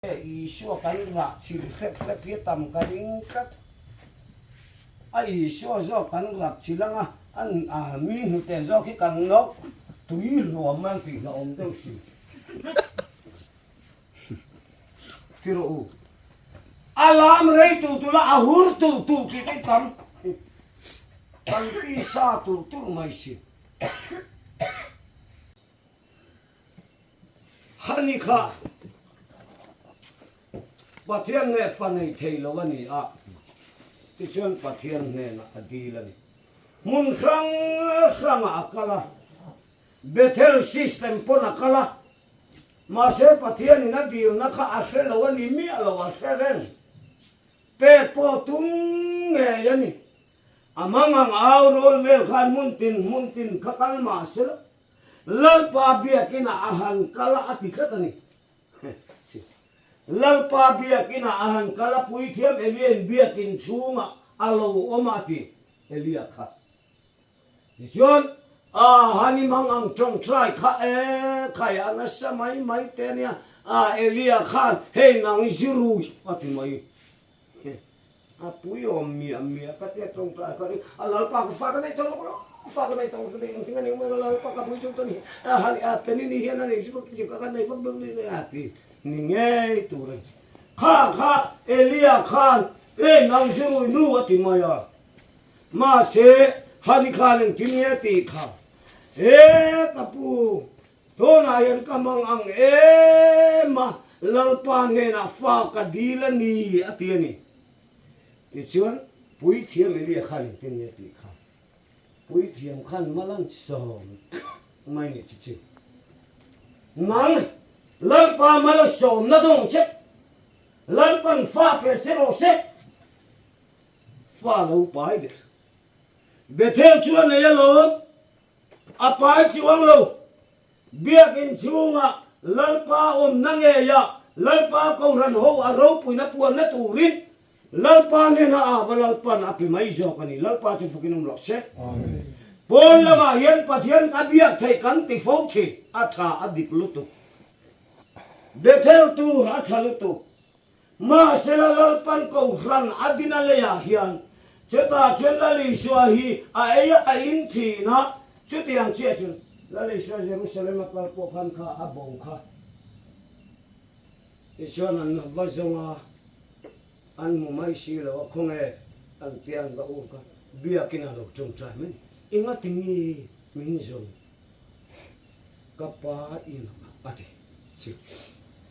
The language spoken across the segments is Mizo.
Isua kan rah chil hrep hrep hi a tam ka ring tlat. A Isua zawk kan rap chil anga a mi hnute zawk hi kan nawk tui hluam mai ang tih hlauhawm deuh si. Ti rawh u. A lam rei tur tur a, a hur tur tur tih te hi tam. Kan tisa tur tur mai si. Hani kha Pathian nge fa nei thei lo a ni a, tichuan Pathian hnenah a dil a ni. Hmun hrang hrangah a kal a, Bethel system pawn a kal a, mahse Pathianin a dilna kha a hre lo a ni miah lo, a hre reng. Pek pawh tum ngei a ni. A mangang au rawl vel khan hmun tin hmun tin kha kal mahsela, Lalpa biakinah a han kal a, a ti tlat a ni. Lalpa biakinah a han kal a, puithiam Eliain biakin chhungah a lo awm a, a ti Elia kha. Tichuan, a han imang ang tawngtai kha e, khai a nasa mai mai te a nia, a Elia khan hei nang i zirui a ti mai. A pui awm miah miah ka tia tawngtai ka ring a Lalpa ka fa ka nei tawh lo fa ka nei tawh lo engtin a ni awm Lalpa ka pui chung ta ni a han a penini hian a nei si vak ti ka nei vak bik ni a ti ni ngei tur a ni kha kha Elia khan ei nang zirui nu a ti mai a mahse hani khan engtin nge tih kha e ka pu Tunah hian ka hmang ang em a, Lalpa hnenah fa ka dil a ni, a ti a ni. Tichuan, Puithiam Elia khan engtin nge tih kha? Puithiam khan Malansawm mai ni chi chu. Nang, Lalpa Malsawmna dawng che, Lalpan fa pe che rawh se, fa lo pai der. Bethel chu a nei alawm. A pai chuang lo. Biakinn chhungah Lalpa awmna ngeiah Lalpa Kohhran ho a ropuina puanna turin Lalpa hnena ava Lalpan a pe mai zawk a ni. Lalpa chu fakin awm rawh se. Pawn lamah hian Pathian ka biak theih kan ti fo thin. A tha a dik lutuk. Bethel tur a tha lutuk. Mahsela Lalpan Kohhran a din a leiah hian chutah chuan Lal Isua hi a ei a, a in thin a, chutiang chiah chuan Lal Isua Jerusalem a kal pawh khan kha a bo kha. Tichuan an va zawng a, an hmu mai si lo a, khawnge an tia an va um kha biakin a lo tawngtai mai. Engati nge min zawng? Ka pa in a ti chi.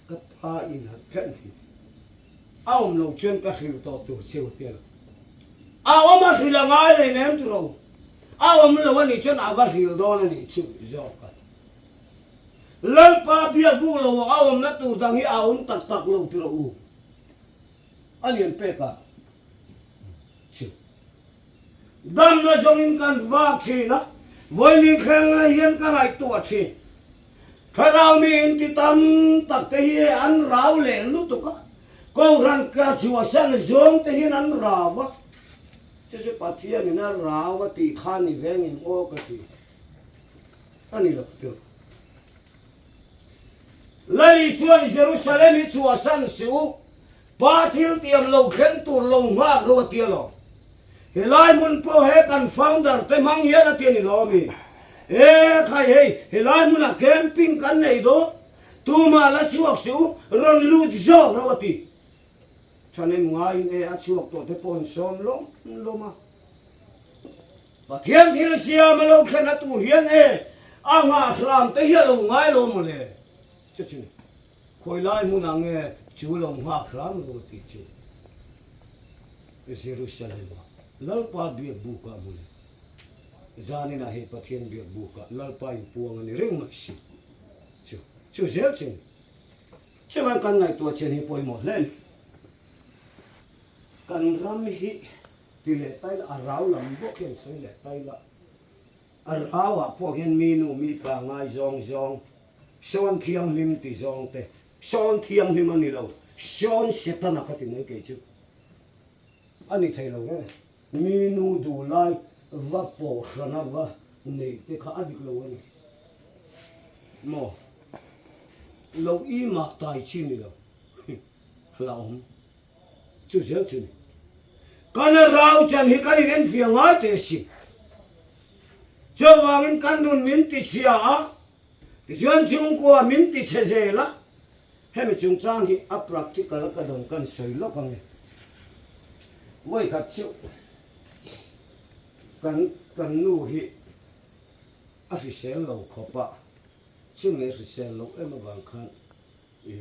Ka pa in a tlat mai. A awm lo chuan ka hrilh tawh tur che u tia lo. A awm a hrilh a ngai reng em chu ro. A awm lo a nih chuan a va hrilh dawn a nih chu zawk a ti. Lalpa biak buk lo a awmna tur dang hi a awm tak tak lo ti rawh u. A lian pek a chi. Damna zawngin kan vak thin a, vawiin thleng hian ka ngaihtuah thin. Thlarau mi inti tam tak te hi an rau leh lutuk a, Kohhran ka chhuahsan zawng te hian an rau a, chu chu Pathianin a rau a tih kha ni ve ngem aw ka ti a ni lo tur. Lali chuan Jerusalem hi chhuahsan suh u, Pa thil tiam lo thleng tur lo nghak lo a ti alawm. Helai hmun pawh he kan founder te hmang hian a ti a ni lo ami? E khai hei, helai hmunah camping kan nei dawn, tumah la chhuak suh u, rawn lut zawk lo a ti. Thahnem ngaiin e a chhuak tawh te pawh an sawm lawm lawm a. Pathian thil siam a lo thlen a tur hian e a nghahhram te hi a lo ngai lo mawle. Chu chu. Khawi lai hmunah nge chu lo nghak hram ru tih chu Jerusalem-ah Lalpa biak bukah hmu le. Zaninah hei Pathian biak bukah Lalpa inpuang a ni reng mai si. Chu chu zel chu ni. Chuvang kan ngaihtuah chian hi pawimawh hle a ni. Kan ram hi ti leh ta ila a rau lam bawk hian sawi leh ta ila a rauah pawh hian mi nu mi pa ngai zawng zawng Sawn thianghlim ti zawng te, sawn thianghlim a ni lo, sawn Setana ka ti mai kei chu. A ni thei lo reng. Mi nu duh lai va pawh hrana va neih te kha a dik lo a ni. Maw? Lo i mah tai chi ni lo. la awm. Chu zel chu ni. Kan rau chan hi kan in enfiah ngai teh si. Chuvangin kan nun min ti chhia a, tichuan chhungkua min ti chhe zel a, hemi chungchang hi a practical a ka dawn kan sawi lawk ang e. Vawikhat chu kan kan nu hi a hrisel lo khawp a, chumi a hrisel loh em avang khan i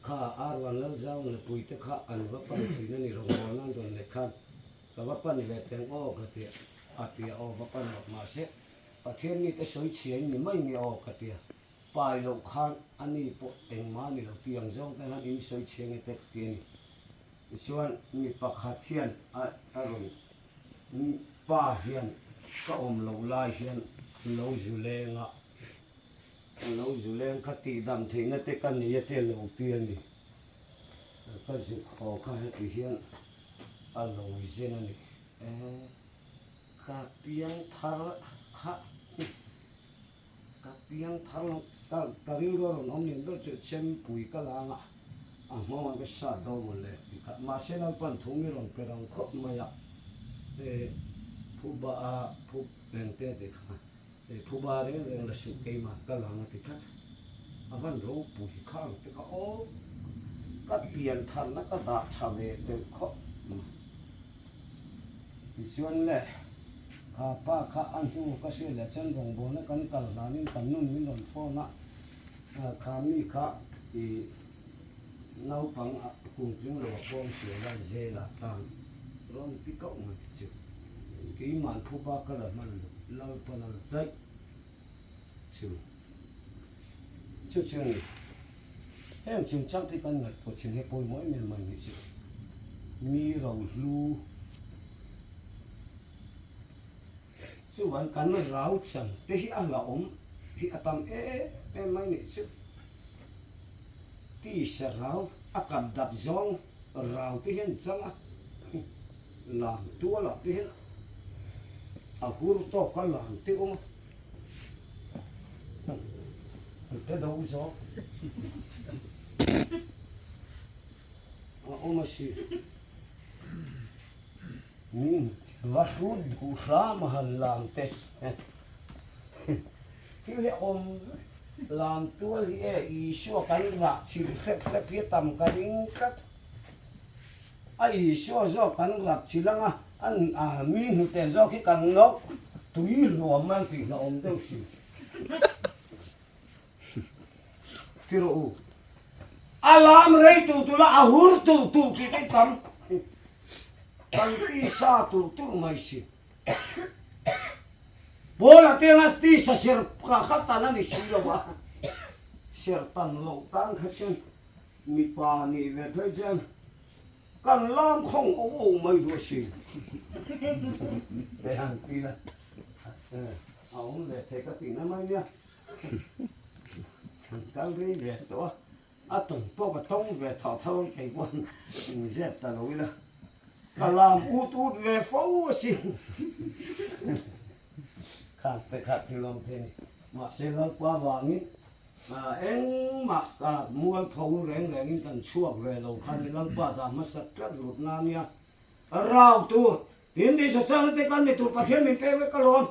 kha Arvan Lalzau nupui te kha an va pan thin a ni rawngbawlna an rawn leh khan ka va pan ve teng aw ka ti a tia aw va pan rawh mahse Pathian mite sawi chhia in ni mai nge aw ka tia pai loh khan a ni pawh engmah a ni lo tiang zawng te khan in sawi chhia nge te ka ti a ni tichuan mi pakhat hian a a rawn pa hian ka awm loh lai hian lo zu leng a. Ka lo zu leng kha tih dam theihna te ka nei a te lo ti a ni. Ka zuk haw kha heti hian a lo zen a ni. E, ka piang thar kha ka piang thar lo, ka ka rilru a rawn awm nen ber chu chempui ka la anga a nghawng ah ka sat dawn maw le ti kha. Mahse Lalpan thu mi rawn pe rang khawp mai a, e, phuba a phup engte ti kha. Hei phuba reng reng la suh keimah ka lang a ti tlat. A van ropui khang te kha aw ka pian tharna ka dah tha ve deuh khawp mai. Tichuan le kha pa kha a hnu ka hriat leh chuan rawngbawlna kan kal hlanin kan nun min rawn phone a, kha mi kha i naupang kum tling lo a pawm sual a jail ah tan rawn ti kauh mai chu. Keimah phuba ka la hman lo, Lalpan a la daih chu. Chu chu a ni. Heng chungchang te kan ngaihtuah thin hi pawimawh em em mai nih chu. Mi rohlu chuan kan rau chan te hi a la awm hi a tam em em mai nih chu. Tisa rau a kap dap zawng rau te hian chang a. Lam tualah te hian a hur tawk a lam te awm a, te do zawk a awm a si. Min va hrut duh hram a han lam te thil hi a awm lam tual hi e Isua kan rah chilh hrep hrep hi a tam ka ring tlat. A Isua zawk kan rap chilh anga, an a mi hnute zawk hi kan nawk tui hluam an tih hlauhawm deuh si. Ti rawh u. A lam rei tur tur a, a hur tur tur tih te tam kan tisa tur tur mai si. Paula te anga tisa ser kha kha tan a ni si lo a, ser tan loh tan kha chuan Mipa nih ve phei chuan kan lam khawng o o mai duh a si. Hei han ti la, a awm ve thei ka tihna mai nia. Kan kal rei ve tawh a, a tawng pawh ka tawng ve thauh thauh ang kei pawh in zep ta lo ila. Ka lam ut ut ve fo a si. Khan te kha thil awm thei a ni. Mahse Lalpa vangin Engmah ka mualpho reng rengin kan chhuak ve lo kha ni Lalpa dah hmasa tlat lut na nia. Rau tur, tin tih sasana te kan ni tur Pathian min pek vek alawm.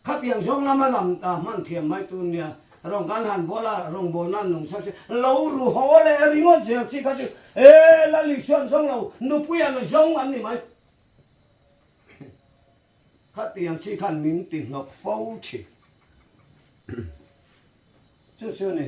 Khatiang zawng lama lam ta hman thiam mai tur nia. Rawng kan han bawl a, rawngbawlna an nung sak si. Lo ru haw leh ringawt zel chi kha chu e Lal Isuan zawng lo, nupui an zawng an ni mai. Khatiang chi khan min ti hnawk fo thin. Chu chu ni.